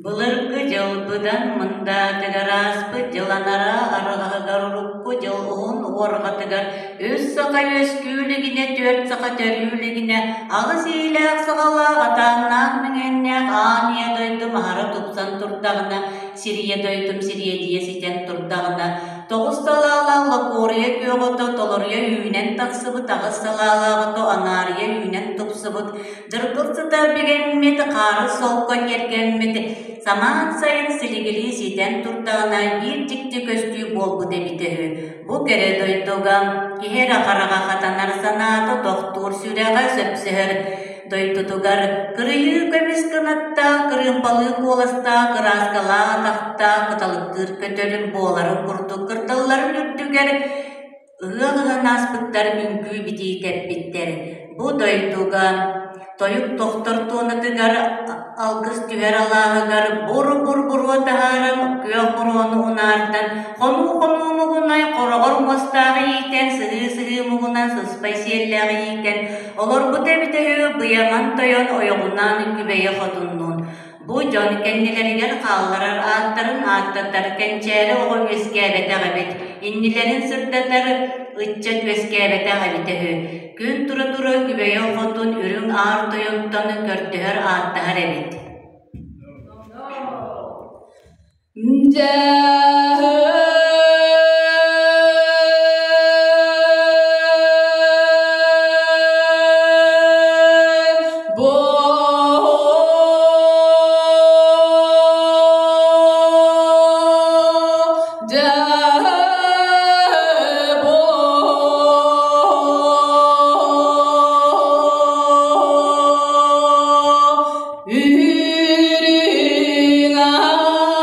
Былыргы дьыл быдан мындаатыгар ааспыт дьыл анараа арҕаһыгар урукку дьыл уһун уорҕатыгар үс саха үөскүү илигинэ, түөрт саха төрүү илигинэ, аҕыс иилээх-саҕалаах, атааннаах мэҥэннээх аан ийэ дойду маһара тупсан турдаҕына, сирийэ дойдум сириэдийэ ситэн турдаҕына, тоҕус салаалаах локуоруйа күөх ото толоруйа үүнэн тахсыбыт, аҕыс салаалаах ото анаарыйа үүнэн тупсубут, Дыргыл сыта бигэммит, хаары солко киэргэммит, самаан сайын силигилии ситэн турдаҕына биир дьикти көстүү буолбут эбитэ үһү. Бу кэрэ дойдуга киһи эрэ хараҕа хатанар санаата тохтуур, сүрэҕэ сөпсөһөр дойдутугар кырыйыы көмүс кынаттаах, кырыымпалыы куоластаах, кырааскалаах атахтаах кыталыктыыр көтөрүм буоларын курдук кырдалларын үрдүгэр Ыһыах ыһан ааспыттар үҥкүү битии тэппиттэр. Бу дойдуга тойук тохтор туонатыгар алгыс түһэр алааһыгар бур-бур буруо таһааран, күөх буруону унаардан, хонуу-хонуу мугунай хороҕор муостааҕы иитэн, сыһыы-сыһыы мугунан сыспай сиэллээҕи иитэн олорбута эбитэ үһү Быйаман тойон ойоҕунаан Күбэйэ хотуннуун. Бу дьон кэннилэригэр хаалларар ааттарын ааттатар кэнчээри оҕо үөскээбэтэх эбит, иннилэрин сырдатар ыччат үөскээбэтэх эбитэ үһү. Күн тура-тура Күбэйэ хотун үрүҥ аар тойонтон көрдөһөр ааттаһар эбит. Үрүҥ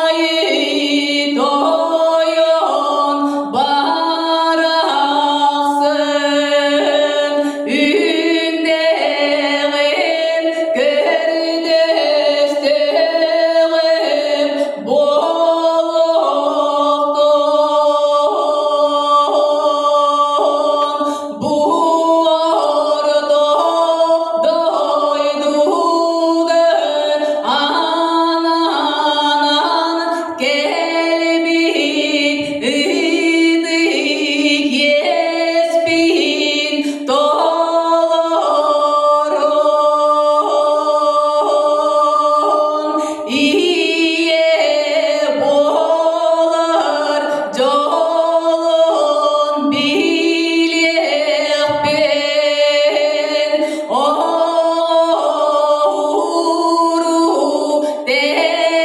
айыы тойон барахсын үүннэҕим көрдөстөҕүм буолуохтун Бу орто дойдуга анаан кэлбит ытык иэспин толорон ийэ буолар дьолун билиэхпин оҕуру тэнитиэхпин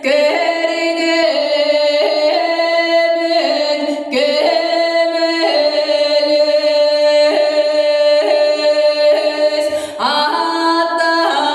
көрдөбүн көмөлөс Атабын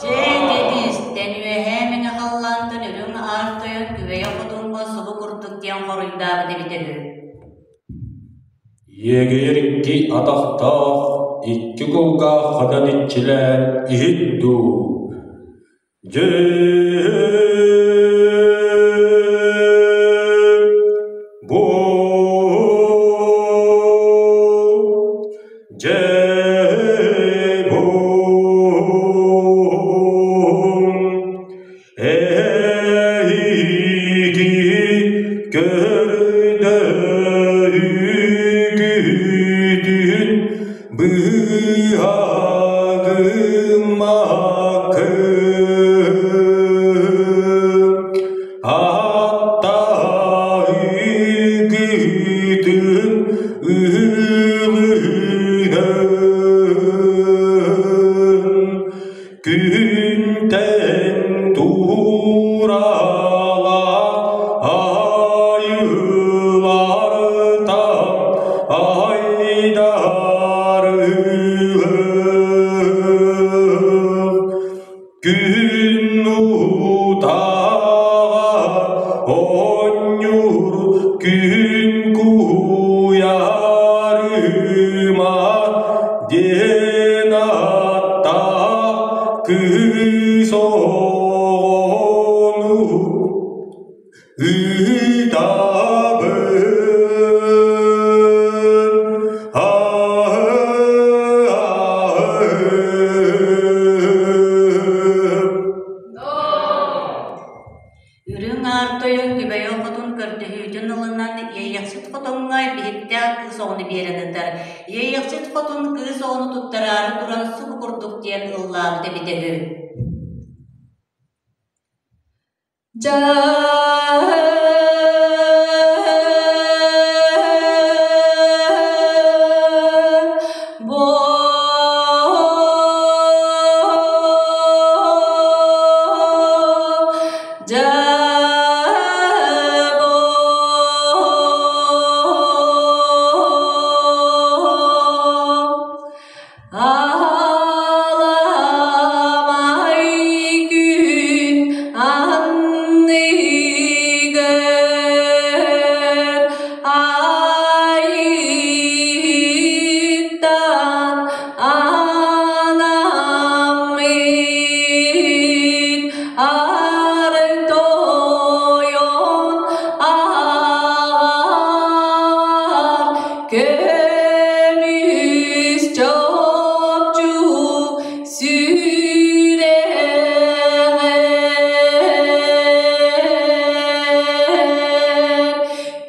Дьэ, ити истэн үөһээ мэҥэ халлаантан үрүҥ аар тойон Күбэйэ хотуҥҥа субу курдук диэн хоруйдаабыт эбитэ үһү. Иэгэйэр икки атахтаах, икки кулгаах хатан иччилээн иһит дуу, дьэ бу дьэ бу Эһиги көрдөһүүгүтүн быһаагыммаккын, аттаһыгытын ылынан Күнтэн тууралаах айыылартан айдарыһык Күн утаҕа оонньуур күн куйаарыгар. Туйаарыма диэн ааттаах кыыс оҕону ыытабын. Үрүҥ Аар Тойон Күбэйэ Хотун көрдөһүүтүн ылынан Иэйэхсит Хотуҥҥа биһиктээх кыыс оҕону биэрэн ыытар. Иэйэхсит Хотун кыыс оҕону туттараары туран субу курдук диэн ыллаабыт эбитэ үһү. Аламай күн анныгар айыыттан анаммыт аар тойон аар көмүс чопчу сүрэҕэр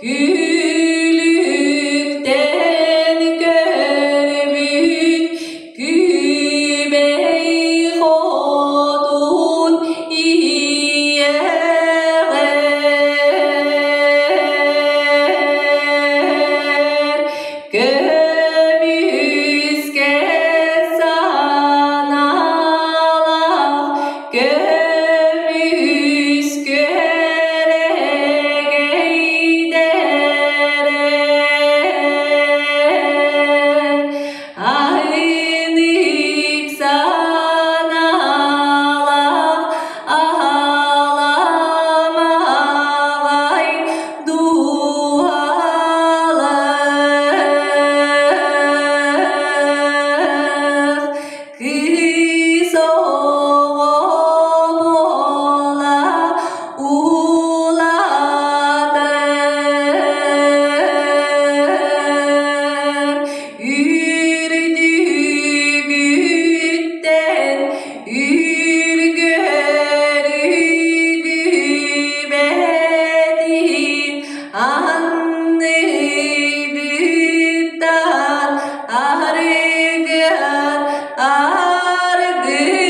күлүктэн көрбүт күбэй хотун иэҕэр көмүскэ санаалаах көмүс күөрэгэйдэрэ Айнык санаалаах аламаҕай дууһалаах кыыс оҕо буола улаатар Үрдүгүттэн үргүөрүгүбэтин анныгыттан арыгыан аргыйбатын.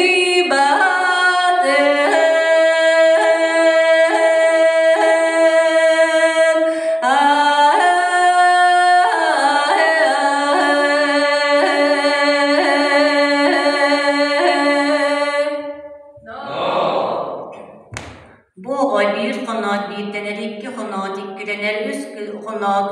Бу оҕо биир хоноот биирдэнэр, икки хоноот иккилэнэр, үс хоноот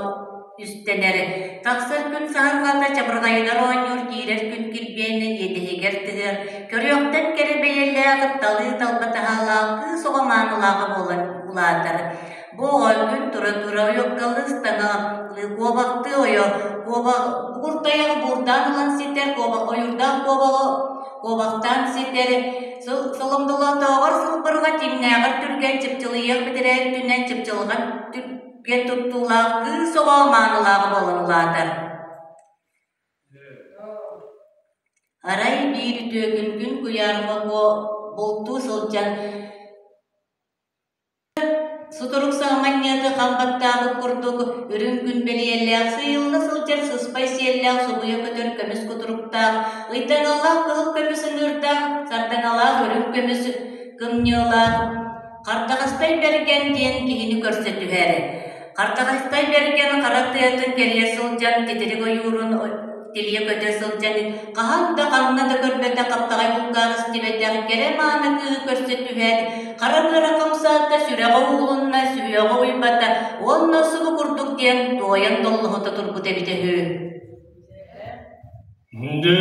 үстэнэр. Тахсар күн саһарҕата чабырҕайыгар оонньуур, киирэр күн килбиэнэ иэдэһигэр тыгар. Көрүөхтэн кэрэ бэйэлээх, талыы талба таһаалаах кыыс оҕо маанылааҕа буолан улаатар. Бу оҕо күн тура-тура уйуккалыы ыстаҥалыы куобахтыы ойо, куобах бугуртайаҕы буурдаан ылан ситэр, куобах ойуурдаах куобаҕы куобахтаан ситэр, соломдолоотооҕор сылбырҕа тиҥнээҕэр түргэн чыпчылыйыах бэтэрээ өттүнэн чыпчылҕан түргэн туттуулаах кыыс оҕо маанылааҕа буолан улаатар. Арай биир үтүө күн күн куйаарга бултуу сылдьан Сутурук саҕаманньыаты хам баттаабыт курдук, үрүҥ күн бэлиэлээх, сыыйылла сылдьар сыспай сиэллээх субуйа көтөр көмүс кутуруктаах, ыйдаҥалаах кыһыл көмүс ыҥыырдаах, сардаҥалаах үрүҥ көмүс кымньыылаах Хардаҕастай Бэргэн диэн киһини көрсө түһэр. Хардаҕастай Бэргэн хара тыатын кэрийэ сылдьан титирик ойуурун тилийэ көтө сылдьан хаһан да ханна да көрбөтөх хаптаҕай булкаар истибэтэх кэрэ мааны кыыһы көрсө түһээт хара быара хамсаата сүрэҕэ уулунна сүһүөҕэ уйбата уонна субу курдук диэн туойан доллоһута турбут эбитэ үһү. Дэ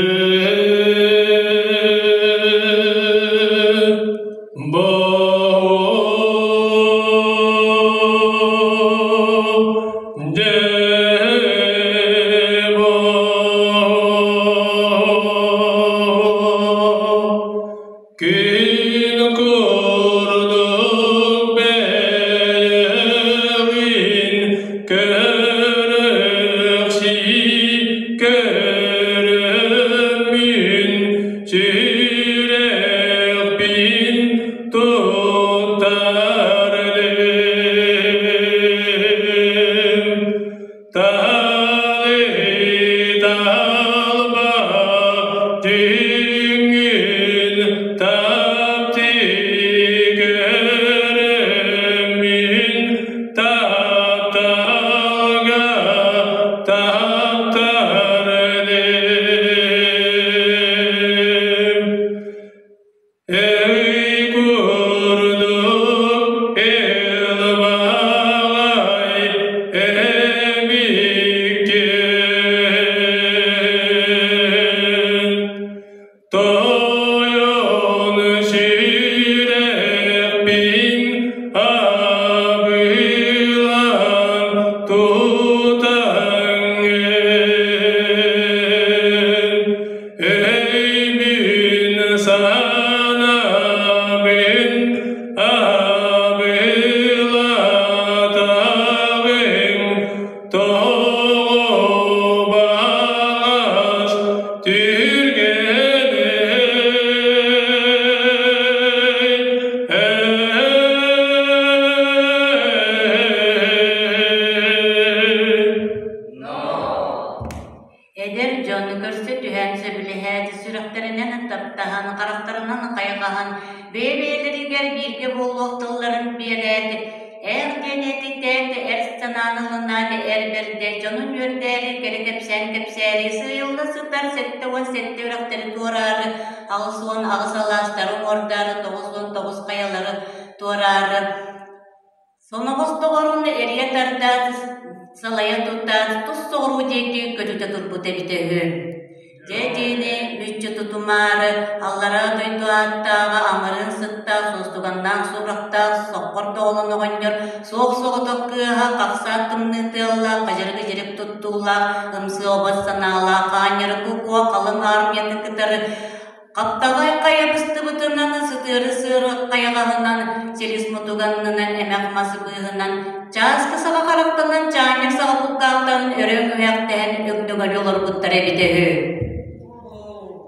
Эдэр дьон көрсө түһэн сөбүлэһээт, сүрэхтэринэн таптаһан, харахтарынан хайҕаһан, бэйэ-бэйэлэригэр бииргэ буолуох тылларын биэрээт, ээх диэн этитээт, эр санааны ылынаат, эр бэрдэ дьонун үөрдээри, кэрэ кэпсээн кэпсээри, сыыйылла сытар 77 үрэхтэри туораары, 88 алаастары уҥуордаары, 99 хайалары туораары, Соноҕос доҕорун эрийэ тардаат, салайа тутаат, тус соҕуруу диэки көтүтэ турбут эбитэ үһү. Дьэ итини мүччү тутумаары, аллараа дойду ааттааҕа амырыын сыттаах, суостуганнаах сурахтаах, соххор доҕолон оҕонньор суох соҕотох кыыһа хахсаат тымныы тыаллаах, хадьырык-дьирик туттуулаах, ымсыы обот санаалаах, хаанньарыкы куо халыҥ аармыйаны кытары Хаптаҕай хайа быстыбытынан, сытыары сыары хайаҕаһынан, силис мутуганнынан, эмэх мас быыһынан, чааскы саҕа харахтанан, чаанньык саҕа кулгаахтан өрө өҥүһэхтэһэн өгдөҥөлүү олорбуттар эбитэ үһү.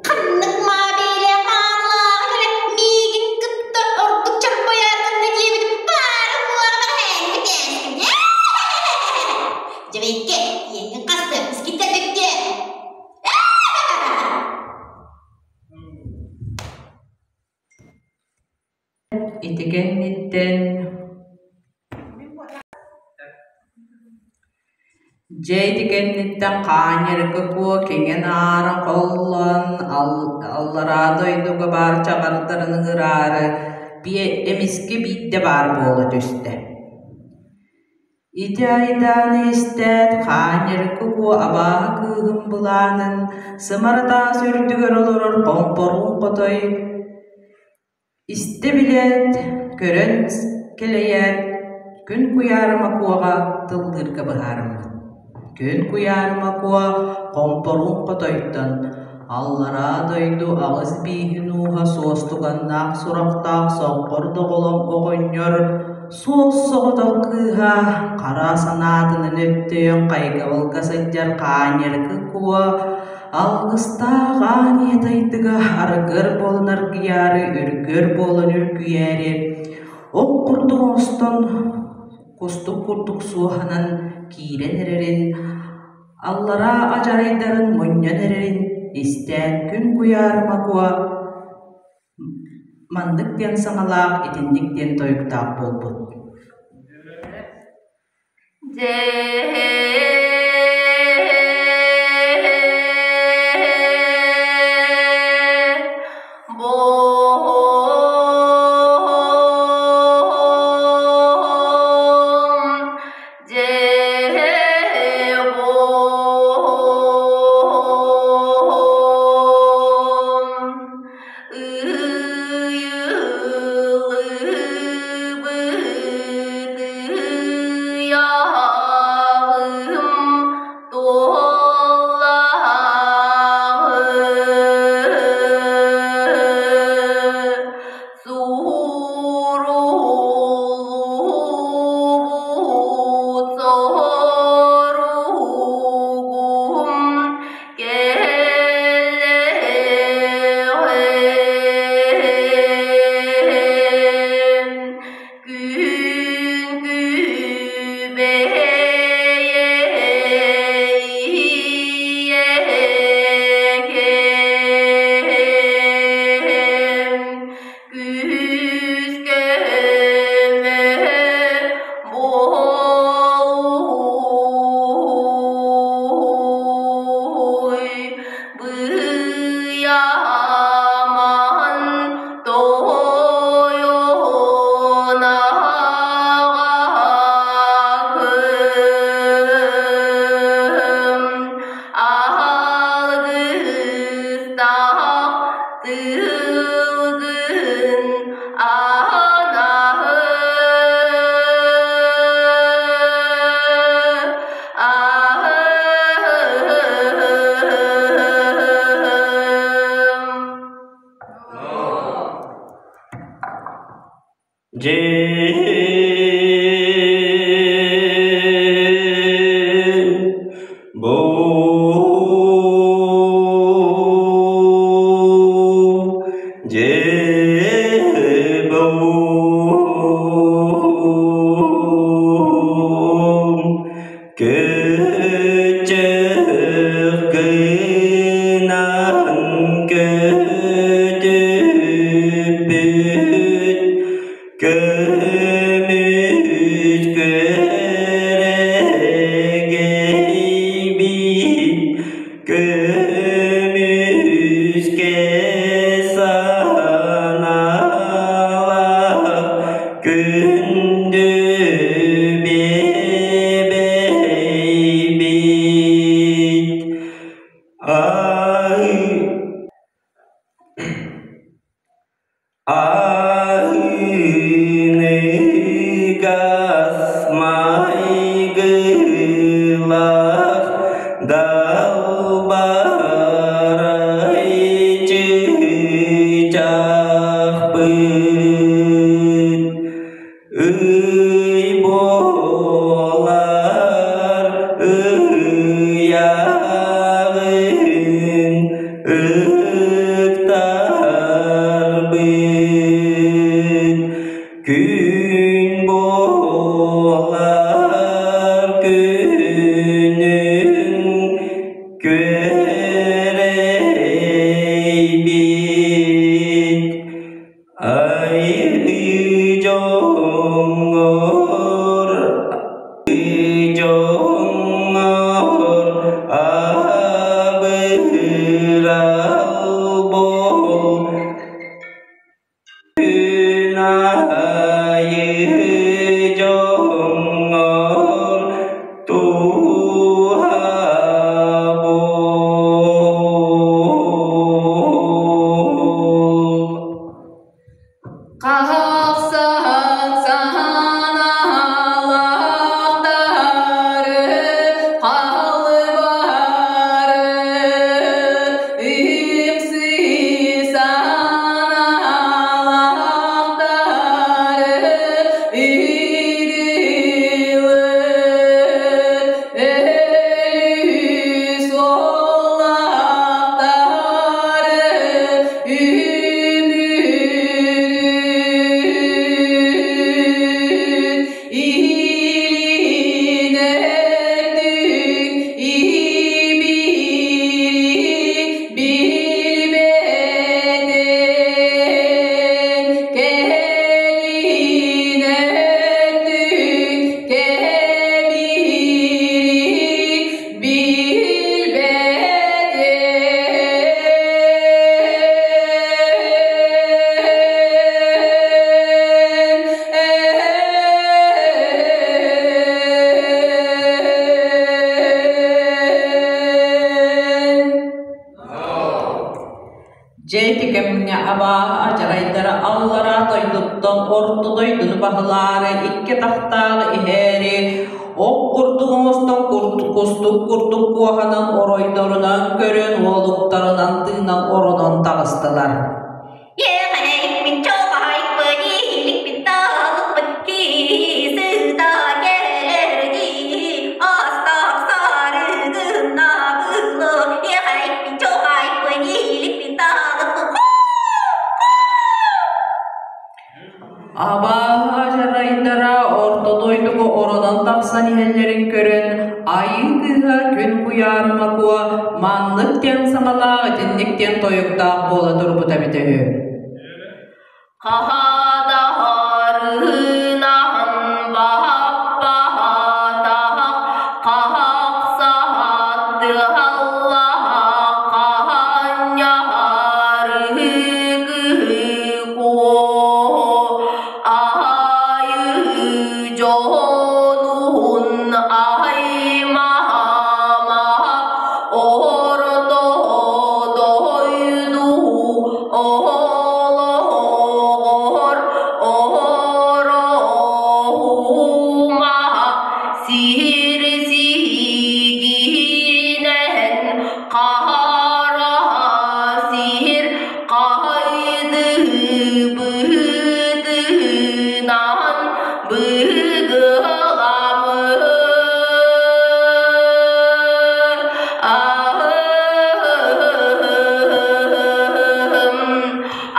Ханнык маа бэйэлээх маанылааҕы кэлэн миигин кытта ордук чорбойоор гынна диэбитим баара буолара бэҕэһээҥҥи Дьэбэйкэ, ийэҥҥин хасты, искиттэн бүттүө. Ити кэнниттэн Дьэ ити кэнниттэн Хаанньарыкы Куо киҥин-аара холлон, аллараа дойдуга баар чаҕардарын ыҥыраары эмискэ биирдэ баар буола түстэ. Ити айдааны истээт, Хаанньарыкы Куо абааһы кыыһын былаанын, сымара таас үрдүгэр олорор хомпоруун хотой Истэ билээт, көрөн кэлэйээт, Күн Куйаарыма Куоҕа тыллыырга быһаарыммыт. Күн Куйаарыма Куо хомпоруун хотойтон аллараа дойду аҕыс бииһин ууһа суостуганнаах сурахтаах соҥхор доҕолоҥ оҕонньор суос соҕотох кыыһа хара санаатынан өттөйөн хайгабылга сылдьар Хаанньарыкы Куо Алгыстаах аан ийэ дайдыга аргыр буолан аргыйаары, үргүөр буолан үргүйээри, ох курдук оҥостон, кустук курдук суоһанан киирэн эрэрин, аллараа адьарайдарын мунньан эрэрин истээн күн куйаарыма куо маннык диэн саҥалаах, итинник диэн тойуктаах буолбут. Дьээ, бу, дьээ, бу, Көмүскэ санаалаах күндү биэбэйбит Ай Аһыныгас майгылаах далбарай чыычаахпыт Ый буолар ыйааҕын ыктарбыт Күн буолар күнүн күөрэйбит Айыы дьоҥҥор, дьоҥҥор абырал буол, күн аайы дьоҥҥор туһа буол. Хаһахсаһан саһаналаахтары халбары имсии санаалаахтары ирилэр өлүү суоллаахтары үмүрүт илин өттүн ибири билбэтин кэлин өттүн кэбири Дьэ ити кэмҥэ абааһы адьарайдара аллараа дойдуттан орто дойдуну баһылаары икки атахтааҕы иһээри ох курдук оҥостон кустук курдук куоһанан оройдорунан көрөн уолуктарынан тыынан оронон таҕыстылар. Иэхэйикпин, чоҕайпын, иһиликпин, таалыкпын, киһи кэлэр дии, астаах сарыгынна быылы, иэхэйикпин, чоҕайпын, иһиликпин, таалыкпын, Абааһы адьарайдара орто дойдуга оронон тахсан иһэллэрин көрөн, Айыы кыыһа күн куйаарыма куо маннык диэн саҥалаах итинник диэн тойуктаах буола турбута эбитэ үһү. Хаһадаһарынаһын баһаппаһатаһ хаһахсаһаттыһаллаһа хаһанньаһарыһы Аайы дьонун аймаама орто дойду олоҕор ороһума сир сигинэн хара сир Хайдыбытынан быгыламы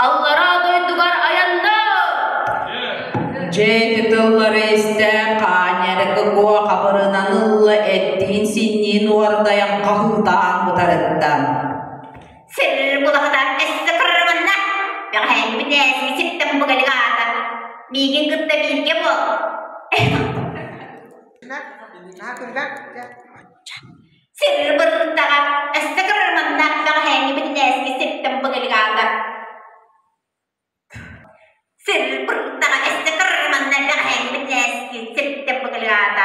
Аллараа дойдугар айанна! Дьэ ити тыллары истээт, Хаанньарыкы куо хабырынан ылла эттиин-синниин уордайан хаһыытаан бытарытта. Сир булаһыта өссө кырырымынна. Бэҕэһээҥҥибит ээсиги ситтэн бугалык аата. Миигин кытта бииргэ буол. Сир бырдаҕа өссө кырырманнаах бэҕэһээҥҥи битинээски сиртэн быгылыгаата. Сир бырдаҕа өссө кырырманнаах бэҕэһээҥҥи битинээски сиртэн быгылыгаата.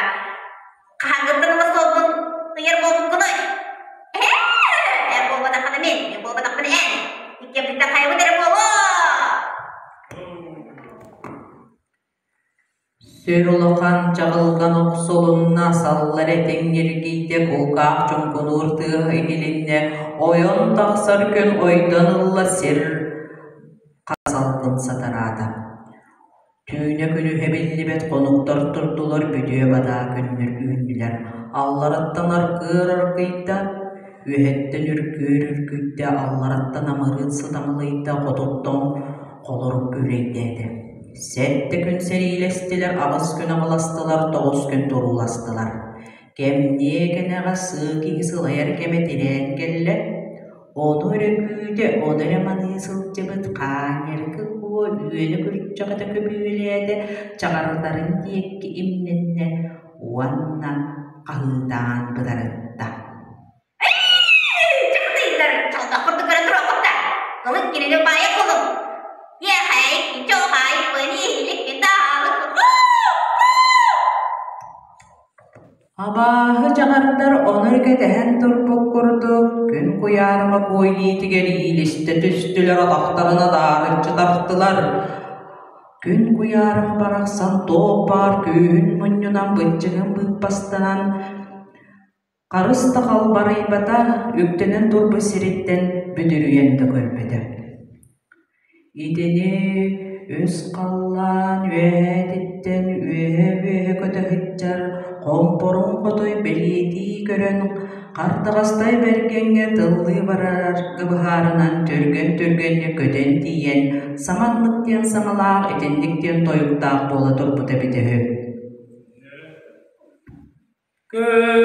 Хаһааҥҥыттан ыла суолбун ыйар буолбуккунуй? Ээ, эн буолбатаххына мин, мин буолбатахпына эн. Иккиэммититтэн хайабыт эрэ буолуо. Сүр улахан чаҕылҕан охсулунна, саллар этиҥ ньиргийдэ, кулгаах чуҥкунуур тыаһа иһилиннэ, ойон тахсар күн ойдон ылла, сир салгын сатараата. Түүнэ күнүһэ биллибэт хонуктар турдулар, бүтүө-бадаа күннэр үүннүлэр, аллараттан аргыар аргыйда, үөһэттэн үргүөр үргүйдэ, аллараттан амырыын сыт амалыйда, хотуттан холорук күүлэйдээтэ. Сэттэ күн сэриилэстилэр, аҕыс күн аҕыластылар, тоҕус күн турууластылар. Кэмниэ кэнэҕэс сыы киһи сылайар кэмэ тирээн кэллэ. Ону эрэ күүтэ, ону эрэ маныы сылдьыбыт Хаанньарыкы Куо үөнэ күрдьэҕэтэ көбүөлээтэ, чаҕардарын диэки имнэннэ уонна хаһыытаан бытарытта. Чахтыйдар, чалбах курдук көрөн туруоххут да, ылыҥ кинини баайа кулуҥ. Иэхэй, чоохай, пыни, таалык, Абааһы чаҕардар ону эрэ кэтэһэн турбут курдук, күн куйаарыма куо илиитигэр иилистэ түстүлэр, атахтарын адаарыччы тартылар. Күн куйаарыма барахсан туох баар күүһүн мунньунан быччыҥын быыппастанан Харыс да халбарыйбата, үктэнэн турбут сириттэн бүдүрүйэн да көрбөтө. Итини үс халлаан үөһээтиттэн үөһэ-үөһэ көтө сылдьар хомпорун хотой бэлиэтии көрөн, Хардаҕастай Бэргэҥҥэ тыллыы барарга быһаарынан түргэн-түргэнник көтөн тиийэн, саманнык диэн саҥалаах, итинник диэн тойуктаах буола турбута эбитэ үһү. Көр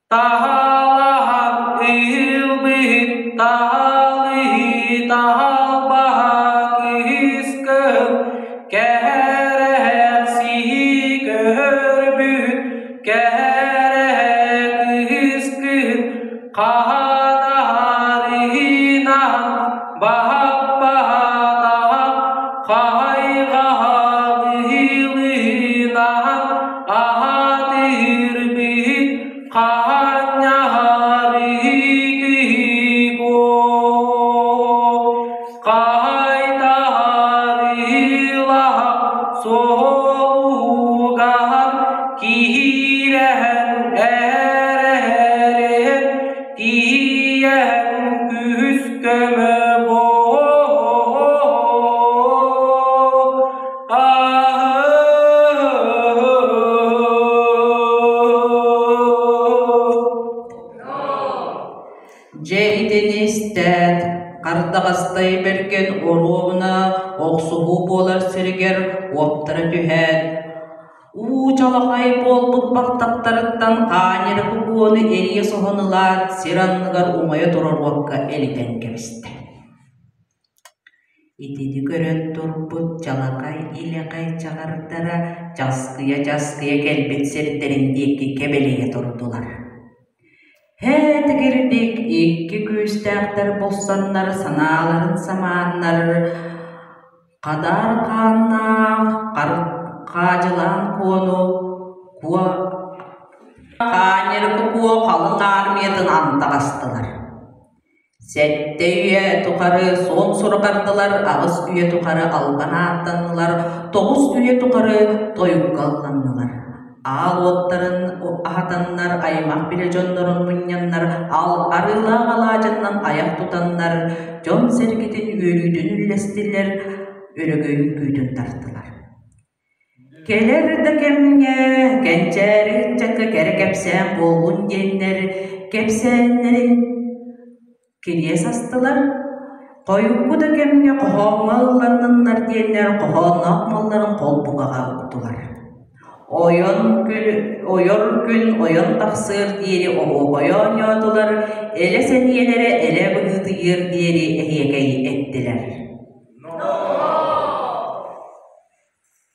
Таһаалаһан ыылбыт таһаалыһыы таһалбаһа кыыс кыһын кэрэхсии көһөрбүт кэрэһэ кыыс кыһын хаһанаһарыһынаһан баһаппаһатаһан хаһайҕаһалыһынаһан аһатыырбыт Суолугар киирэһэн эрэһэрин тиийэн күүс көмө Дьэ итини истээт, Хардаҕастай Бэргэн оруобуна охсуһуу буолар сиригэр уоптара түһээт, уу чалахай буолбут баттахтарыттан хаанньары кукуону эрийэ соһон ылаат, сир анныгар умайа турар уокка элитэн кэбистэ. Итини көрөн турбут чалакай илэхэй чаҕардара часкыйа-часкыйа кэлбит сирдэрин диэки кэбэлийэ турдулар. Һээтигирдик икки күүстээхтэр булсаннар санааларын самааннар хадаар хааннаах хаадьылаан куону куо хаанньырыкы куо халыҥ аармыйатын антаҕастылар. Сэттэ үйэ тухары суон сураҕырдылар, аҕыс үйэ тухары албан ааттаннылар, тоҕус үйэ тухары тойукка ылланнылар. Аал уоттарын аһатаннар, аймах билэ дьоннорун мунньаннар, ал арыылаах алаадьыннан айах тутаннар, дьон-сэргэтин үөрүүтүн үллэстилэр, өрөгөй үҥкүүтүн тартылар. Кэлэр да кэмҥэ кэнчээри ыччакка кэрэ кэпсээн буоллун диэннэр кэпсээннэрин кириэс астылар. Хойукку да кэмҥэ хоһооҥҥо ылланныннар диэннэр хоһоонноох малларын холбукаҕа уктулар. Ойон күн, ойор күн ойон тахсыар диэри оһуохайы оонньоотулар, элэ сэниэлэрэ элэ быһыытыйыар диэри эһиэкэйдээтилэр.